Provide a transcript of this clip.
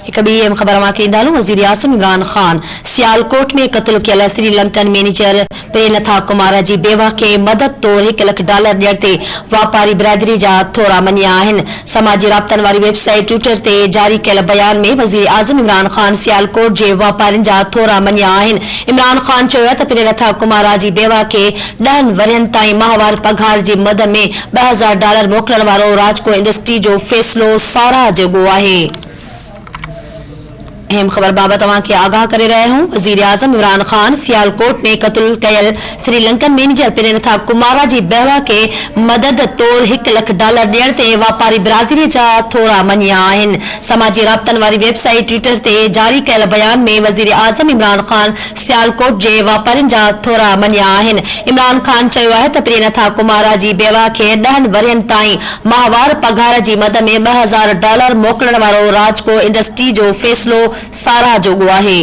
هڪ ٻي اهم خبر اوهان کي ڏيندا هلون، وزيراعظم عمران خان سيالڪوٽ ۾ قتل ڪيل سري لنڪن مئنيجر پرينٿا ڪمارا جي بيواهه کي مدد طور هڪ لک ڊالر ڏيڻ تي واپاري برادري جا ٿورا مڃيا آهن. سماجي رابطن واري ويب سائيٽ ٽوئٽر تي جاري ڪيل بيان ۾ وزيراعظم عمران خان سيالڪوٽ جي واپارين جا ٿورا مڃيا آهن. عمران خان چيو ته پرينٿا ڪمارا جي بيواهه کي ڏهن ورهين تائين ماهوار پگهار جي مد ۾ 2000 ڊالر موڪلڻ وارو راجڪو انڊسٽري جو فيصلو ساراهه جوڳو آهي. اهم خبر بابت اوهان کي آگاهه ڪري رهيا آهيون، وزيراعظم عمران خان سيالڪوٽ ۾ قتل ڪيل سري لنڪن مئنيجر پرينٿا ڪمارا جي بيواهه کي مدد طور هڪ لک ڊالر ڏيڻ تي واپاري برادري جا ٿورا مڃيا آهن. سماجي رابطن واري ويب سائيٽ ٽوئٽر تي جاري ڪيل بيان ۾ وزيراعظم عمران خان سيالڪوٽ جي واپارين جا ٿورا مڃيا آهن. عمران خان چيو آهي ته پرينٿا ڪمارا جي بيواهه کي ڏهن ورهين تائين ماهوار پگهار جي مد ۾ 2000 ڊالر موڪلڻ وارو راجڪو انڊسٽري جو فيصلو ساراهه جوڳو آهي.